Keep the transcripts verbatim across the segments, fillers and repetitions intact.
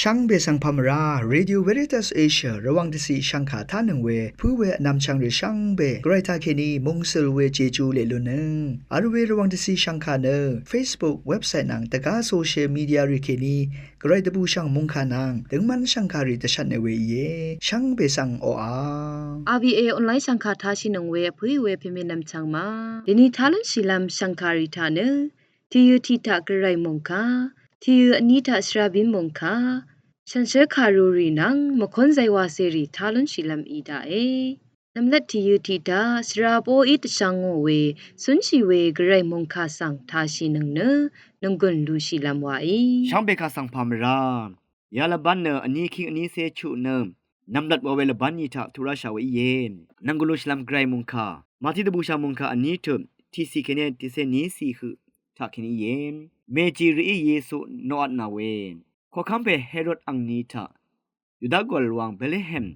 Shvngbe svng pà mvrá, Radio Veritas Asia Rvwàng dvciq shvngkà tánøng we pǿ we vnvmchvng rì shvngbe Gvray taqkèní mungsøl we Jeju leq lunnøng vl we Rvwàng dvciq shvngkà nø Facebook, website nvng dvgá social media rì kèní Gvray dvbùshv̀ng mòngkà nvng døngmv́n shv̀ngkàrì dvshvtne we íe. Shvngbe svng oqà. RVA online shv̀ngkà tashìnøng we vpǿì we pèmènvm chvng ma. Dèni tá lúnshìlv́m shv̀ngkàrì taq nø tìyø tiq taq Gvray mòngkà, tìyø vní taq shvrabín mòngkà, shànshér kàrurì nvng mvkónzay wacèrì tá lúnshìlv́m í daqe. Nvmlat tìyø tiq taq shvra poqí dvshvngò we cúnshì we Gvray mòngkà svng tashìnøng nø nònggùn lushìlv́m waí. Shvngbe kaq svng pà mvrá. Ya lvbán nø vní kíng vnícé chuq nø nvmlat wa we lvbán ni taq tuq ráshà we íe. Nònggùn lushìlv́m Gvray mòngkà. Màtí dvbùshà mòngkà vní tøt tiqciq kèní tiqcé níciq høq taqkèní íe. Mèjì rìí Yesu noqvtnà we. Koqkv́m pè Herod angni taq Yuda gòlwang Betlehem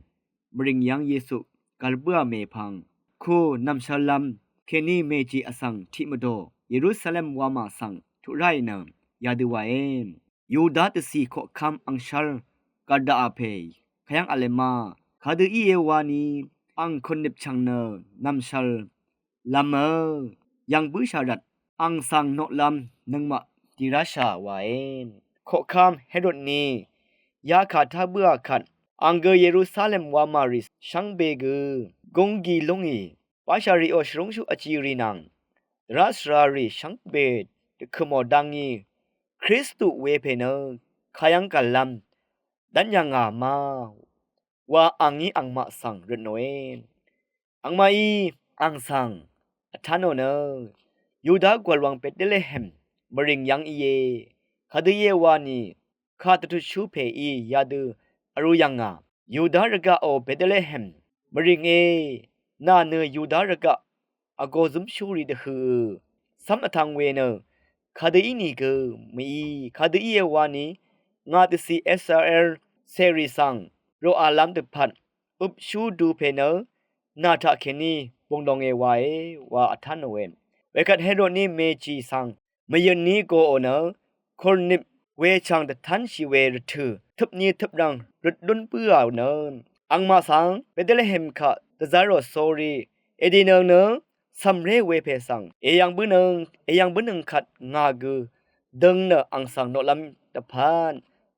mvrìng yv́ng Yesu gvl bǿà mèpvng ku nv̀mshvllv́m kèní mèjì vsvng tiq mvdò Yerusalem wamà svng tuq ráì nø yadø wàe. Yuda dvcì koqkv́m angshv́r gv̀l daqà pè kayv́ng v̄le ma. Kadø íe wani ang kùnnøp chv̀ng nø nv̀mshvl lv̄mø yv̀ng bǿshà rvt ang svng noqlv́m nøngmaq dì ráshà wàe. Koqkv́m Herod ni yakà tá bǿà kvt ang gø Yerusalem wamà rì shvngbe gø gunggi lúngì bashà rìò shvrúngshú vjirì nvng dvrá svrarì shvngbe dvkø̀mò dangí Kristu wepè nø kayv́ng gv̀llv́m dv́n yv̀ngà ma wa angí angmaq svng røtnòe. Angmaqí ang svng vtánò nø Yuda gòlwang Betlehem mvrìng yv́ng íe. Kadø íe wani kà dvtutshú pèí yadø vrū yv̀ngà. Yuda rvgaqò Betlehem mvrìnge, nà nø Yuda rvgaq vgō zǿmshúrì dvhø̀ cv́m vtv̄ng we nø kadø ínìgø mèí. Kadø íe wani ngà dvcì Israel cèrì svng roqàlv́m dvpvt øpshú du pè nø nà taqkèní bung longe wae wa vtánòe. Wekvt Herod ní mèjì svng mvyø̀n ní goò nø kùrnip wechv̀ng dvtánshì we rvtø̀ tøpni tøprv̀ng røt lún bǿà nø angmaq svng Betlehem kaq dvzv̄r rò sórí èdìnøng nø cv̀mré wepè svng èyv̀ng bǿnøng, èyv̀ng bǿnøng kvt ngà gø døng nø ang svng noqlv́m dvpvt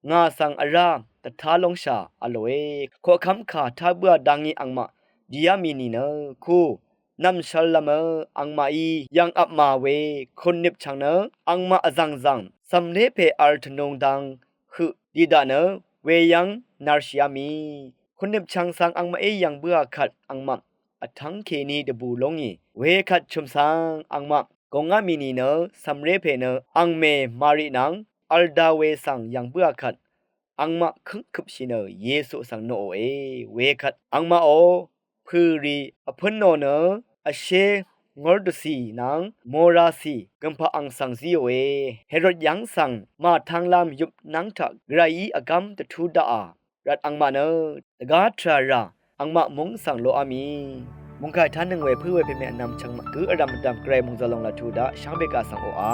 ngà svng vrá dvtá lóngshà v̄lòe. Koqkv́m kà tá bǿà dangí angmaq dìá mì nìnø ku nv̀mshvllv́mø angmaqí yv̀ng vpmà we kùnnip chv̀ng nø angmaq vzv̀ngzv̀ng cv̀mré pè v̄l tvnung dang høq dì daq nø weyv́ng narshìá mì. Kùnnip chv̀ng svng angmaqí yv̀ng bǿà kvt angmaq vtv́ng kèní dvbù lóngì. Wekvt chø̀m svng angmaq gòngá mì nìnø cv̀mré pè nø angmè Mari nvng v̄l da we svng yv̀ng bǿà kvt angmaq kǿngkøpshì nø Yesu svng noqòe. Wekvt angmaqò pø̀rì vpǿn nò nø vshé ngór dvcì nvng mòracì gø̀mpaq ang svng zíòe. Herod yv́ng svng màtv̄nglv́m yupnv́ng taq Gvrayí vgv́m dvtú daqà rvt angmaq nø dvgá tvrà rà angmaq múng svng loqá mì. Mungkàì tánøng we pǿ we pèmè vnvm chvngmaq gǿ vrv̀m vdv̀m Gvray mòngzø̀l lòng laq tuq daq shvngbe kà svng oqà.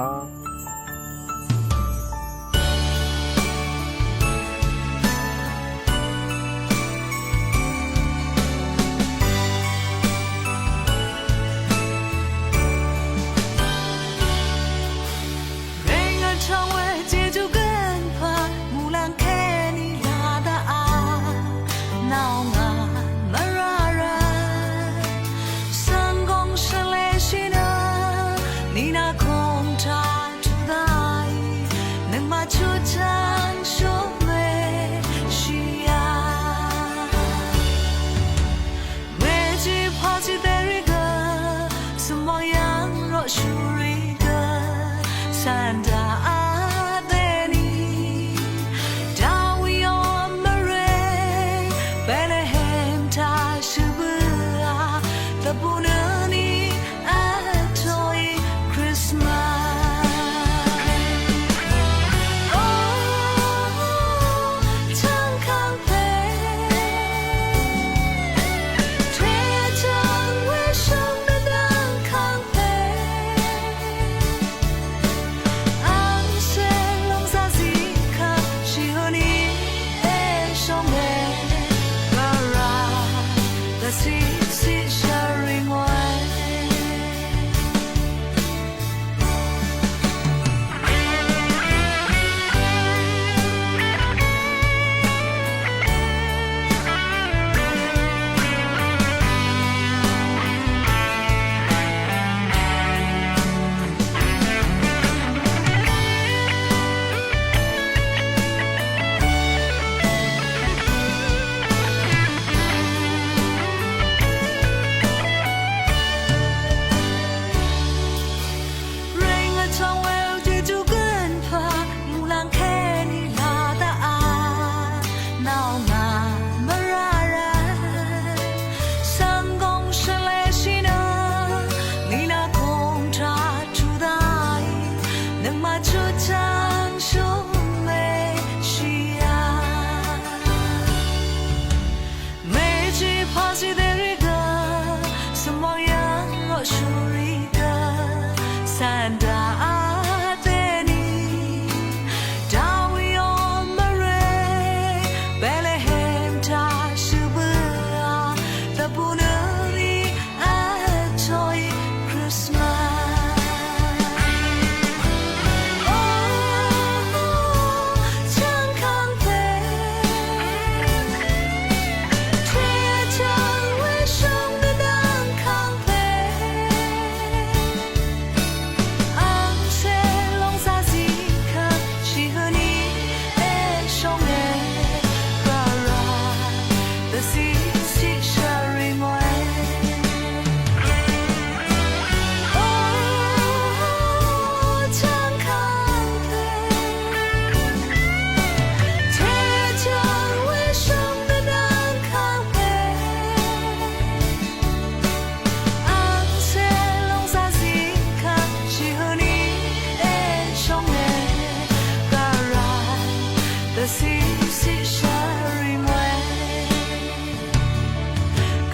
Dvcìcì shvring we,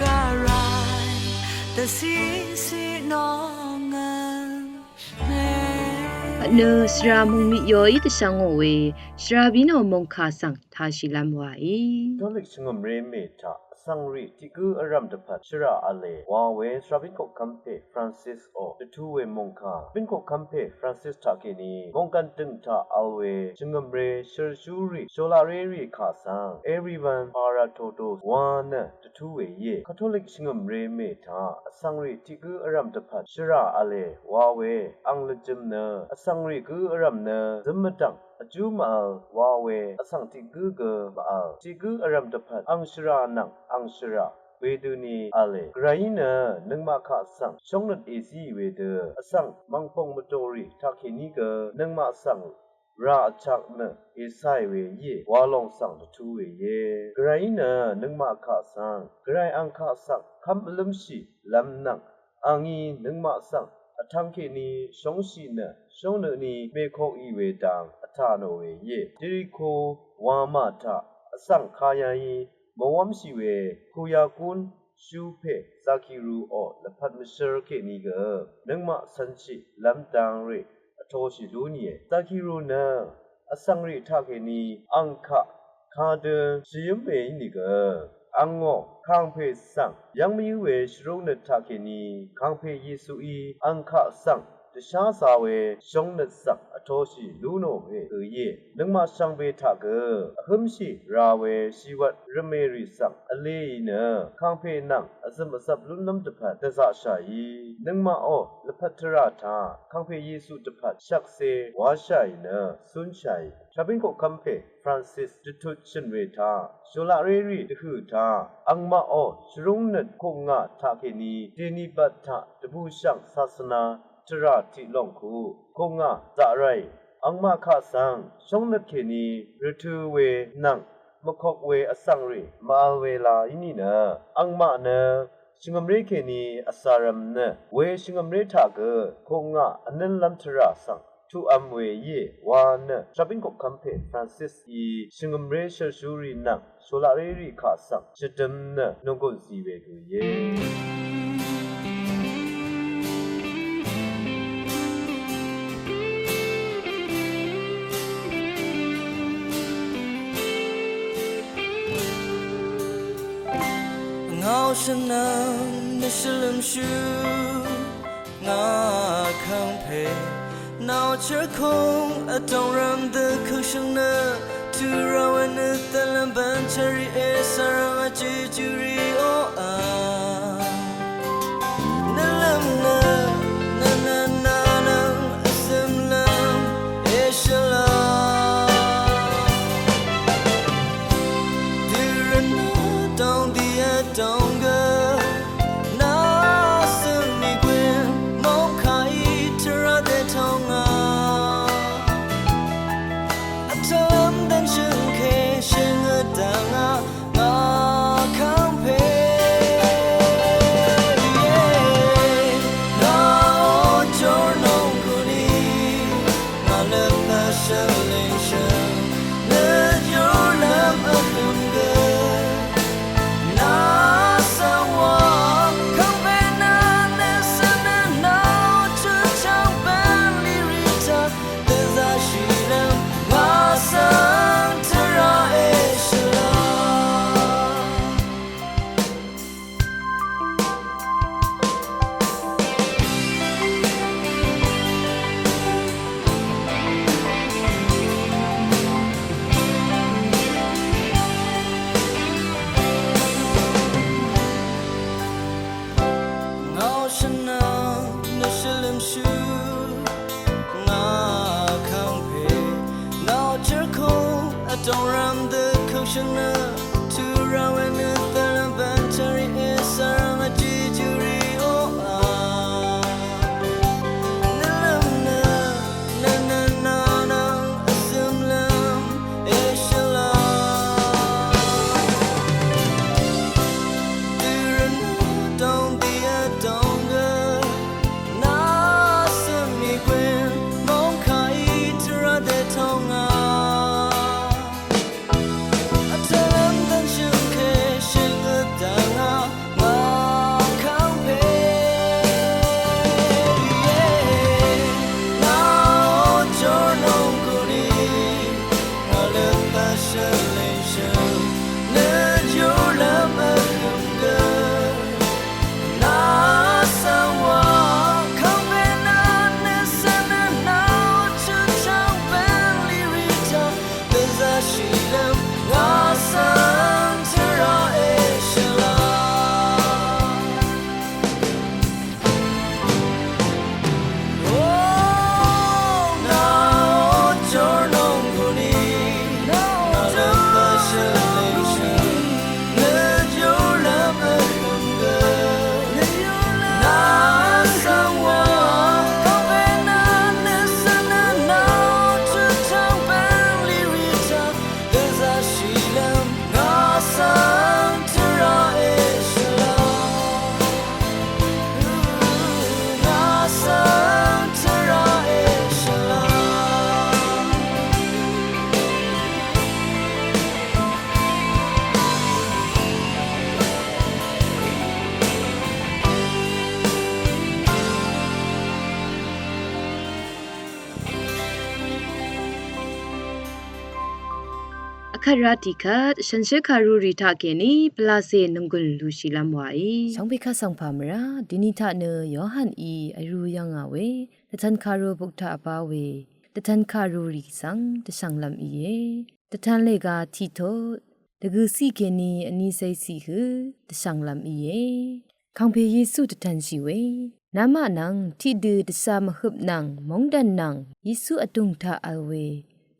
Gvray, dvcìcì nòngøn shvngø. Vtnø shvra mungmit yoí dvshvngò we, shvra bínò mòngkà svng tashìlv́m waí. Katolik shvngø̀mré mè taq vsvng rì tiq gǿ vrv̀m dvpvt shvrà v̄le wa we shvra bín koqkv́m pè Francis ò dvtú we mòngkà. Bín koqkv́m pè Francis taqkèní mònggàn dø̀ng taq vl we shvngø̀mré shø̀rshúrì, sholaqrérì kaq svng Everyone Para Todos wa nø dvtú we íe. Katolik shvngø̀mré mè taq vsvng rì tiq gǿ vrv̀m dvpvt shvrà v̄le wa we ang lvjø̄m nø vsvng rì gǿ vrv̀m nø zø̀m mvdv̀ng vjú mvvl wa we vsvng tiq gǿ gø mvvl. Tiq gǿ vrv̀m dvpvt ang shvrà nvng ang shvrà wedøni v̄le. Gvrayí nø nøngmaq kaq svng shóngnøt èzíì wedø vsvng mv̀ngpòng mvdòrì taqkèní gø nøngmaq svng rà vchak nø èsàì we íe wa lòng svng dvtú we íe. Gvrayí nø nøngmaq kaq svng Gvray ang kaq svng kv́m vlǿmshìlv́m nvng angí nøngmaq svng vtvng kèní shóngshì nø shóngnøt ni mèkok ì we dang vtà nò we íe. Jeriko wamà taq vsvng kayaqí mvwv́mshì we kuyaqún shú pè Zakiru ò lvpat mvshǿr kèní gø nøngmaq cv̄nshìlv́m dang rì vtoshì lú nìe. Zakiru nø vsvng rì taqkèní ang kaq kadø shvyǿm we ínìgø angò kàngpè svng yv́ng mvyǿ we shvrúngnøt taqkèní kàngpè Yesuí ang kaq svng dvsházā we shóngnøt svng vtoshì lú nò we gø íe. Nøngmaq shvngbe taq gø vhǿmshì ra we shìwvt rvmè rì svng vlēì nø kàngpè nvng vzø̀m vzvp lúnlv́m dvpvt dvzaqshàí nøngmaq ò lvpat tvrà taq kàngpè Yesu dvpvt shvkse wáshàì nø cúnshàì. Shvbín koqkv́m pè Francis dvtut shø̀n we taq shulaqré rì dvhø̀ taq angmaq ò shvrúngnøt kukngà taqkèní dèní bvt taq dvbùshv̀ng sasvna tvrà tiq lòng ku kukngà zaqràì angmaq kaq svng shóngnøt kèní rvtø̄ we nvng mvkok we vsvng rì màvl we la í nìnø angmaq nø shvngø̀mré kèní vsarvm nø we shvngø̀mré taq gø kukngà vnǿnlv́m tvrà svng tuqv̄m we íe wa nø shvbín koqkv́m pè Francisí shvngø̀mré shø̀rshúrì nvng shulaqré rì kaq svng shvdøm nø nònggùn zi we gø íe. Ngao shvnvng nø shvlømshú ngà kàngpè nao chv́rkung vdòng rvm dø køngshøng nø tvrà we nø dvlvm bvn chvri e svrvng vjì juri oqà. Nvlvm nø nvnvnanvng vzømlvm eshvla. Dø rvnø dòng dì vdòng gø nà svng mì gwìn mòngkà í tvrà dètòng ngà. Vtvlvm dvnshøngke shøngø dvngà ngà kàngpè. Nà ò jórnòng kuni ngà lvpvt shvlingshøng nø jórnvm vhøm gø. Nà svng wa kàngpè nø nèsvn nø nà ò chøchang bv̀nlì rì taq dvzaqshìlv́m ngà svng tvrà èshvla. Ngao shvnvng nø shvlømshú ngà kàngpè nao chv́rkung vdòng rvm dø køngshøng nø tvrà we nø dvlvm bvn chvri e svrvng vjì juri oqà. Nvlvm nø nvnvnanvng vzømlvm eshvla. Dø rvnø dòng dì vdòng gø nà svng mì gwìn mòngkà í tvrà dètòng ngà. Vkvt rá tiqkvt shànshér kàrurì taqkèní pvlacè nònggùn lúshìlv́m wàí. Shvngbe kaq svng pà mvrá dìni taq nø Yohaní vrū yv̀ngà we dvtvn kàru buk taq vbá we dvtvn kàrurì svng dvshv̀nglv́m íe. Dvtvn lèga tiqtot dvgø̀ ciq kèní vní cé ciq hø dvshv̀nglv́m íe. Kàngpè Yesu dvtvnshì we, namaq nvng tiqdø dvshà mvhøp nvng móngdàn nvng Yesu vdùng taq vl we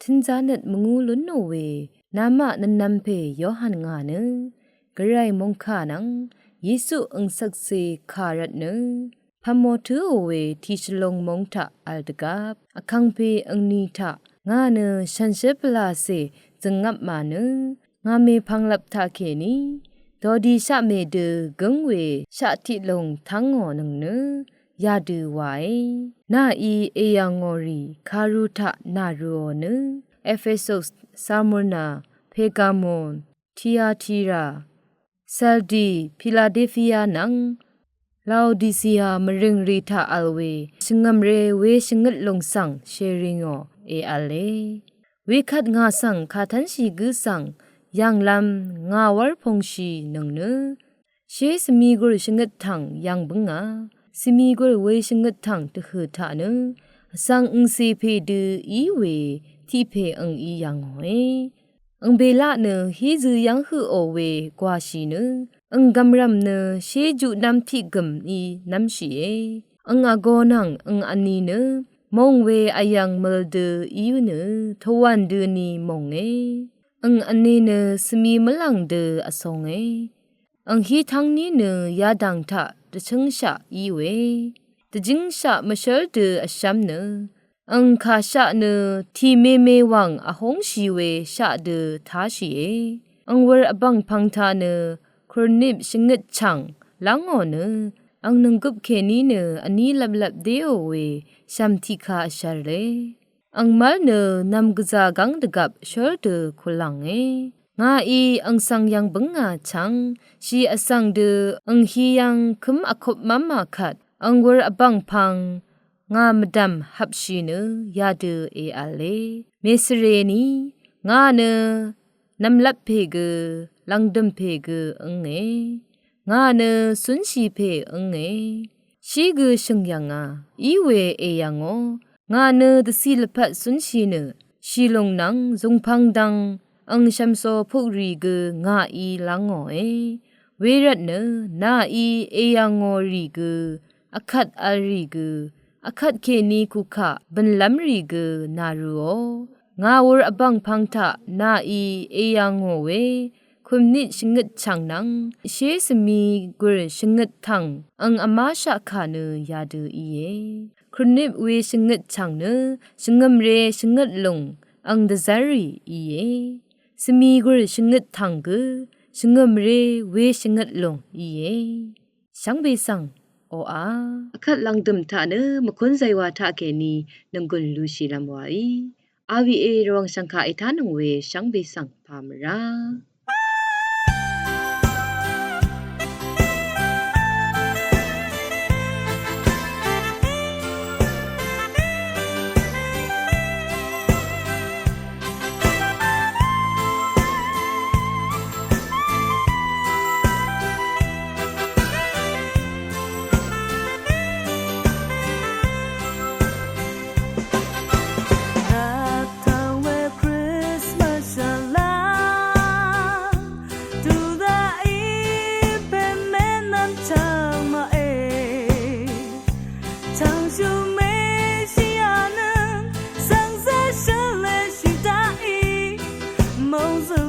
tø̄nzá nøt mvngú lúnò we namaq nvnvm pè Yohan ngà nø Gvray mòngkà nvng Yesu àng shvkse kà rvtnø pvmò tǿò we tiq shvlung móng taq vl dvgvp Vkàngpè àngní taq ngà nø shànshér pvlacè zø̀ngvp mà nø ngà mèpvnglvp taqkèní dòdi shaqmè dø gǿng we shaq tiqlung tv́ngònøng nø yadø wàe. Nàí èyv̀ngò rì kàru taq nàrø̄ò nø Epesus, Smurna, Pergamon, Tiatira, Sardi, Piladelfia nvng Laodicea mvrìng rì taq vl we shvngø̀mré we shvngøt lùng svng shèrìngò èv̄le. Wekvt ngà svng kàtv́nshì gǿ svng yv̀nglv́m ngà wv́r pungshì nøng nø shé svmigùr shvngøt tv̀ng yv̀ng bǿngà. Svmigùr we shvngøt tv̀ng dvhø̀ taq nø vsvng àngcè pè dø í we tiq pè àng í yv̀ngòe. Àng bèlaq nø hí zø yv́ng høqò we gwàshì nø àng gv̀mrv̀m nø shé juqnv́m tiq gø̀m í nv́mshìe. Àng vgō nvng àng vní nø mòng we vyv̀ng møl dø í nø tòwàn dø ni mònge. Àng vní nø svmi mvlv̀ng dø vsónge. Àng hí tv́ng ní nø yadv̀ng taq dvchǿngshaq í we dvjǿngshaq mvshǿl dø vshv́m nø àng kàshaq nø tì meme wàng vhóngshì we shaq dø táshìe. Àng wūr vbv̀ngpv̄ng taq nø kurnip shvngøt chv̀ng lv́ngò nø àng nònggøp kèní nø vní lvplvp déò we shv̀m tiqka vshv̄le. Àng mv́l nø nv̀m gvzà gv́ng dvgvp shǿl dø kulv̀nge. Ngàí àng svng yv̀ng bǿngà chv́ng shì vsvng dø àng hí yv́ng kǿm vkupmv́mà kvt àng wūr vbv̀ngpv̄ng ngà mvdv̀m hvpshì nø yadø èv̄le. Mèsvreni ngà nø nv̀mlvp pè gø lv̀ngdø̀m pè gø ǿnge. Ngà nø cúnshì pè ǿnge. Shí gø shø̀ng yv̀ngà í we èyv̀ngò. Ngà nø dvcì lvpat cúnshì nø shìlùng nvng zùngpv̄ng dv̄ng àng shv̀msò pukrì gø ngàí lv́ngòe. Wervtnø nàí èyv̀ngò rì gø vkvt v̄l rì gø vkvt kèní kukaq bø̀nlv́m rì gø nàrø̄ò. Ngà wūr vbv̀ngpv̄ng taq nàí èyv̀ngò we kurnip shvngøt chv̀ng nvng shé svmigùr shvngøt tv̀ng àng vmáshaq kà nø yadø íe. Kurnip we shvngøt chv̀ng nø shvngø̀mré shvngøt lùng àng dvzv́rrì íe. Svmigùr shvngøt tv̀ng gø shvngø̀mré we shvngøt lùng íe. Shvngbe svng oqà vkvt lv̀ngdø̀m taq nø mvkún zaywa taqkèní nònggùn lúshìlv́m wàí. Awi e Rvwàng shv̀ngkà ètánøng we shvngbe svng pà mvrá. Mozø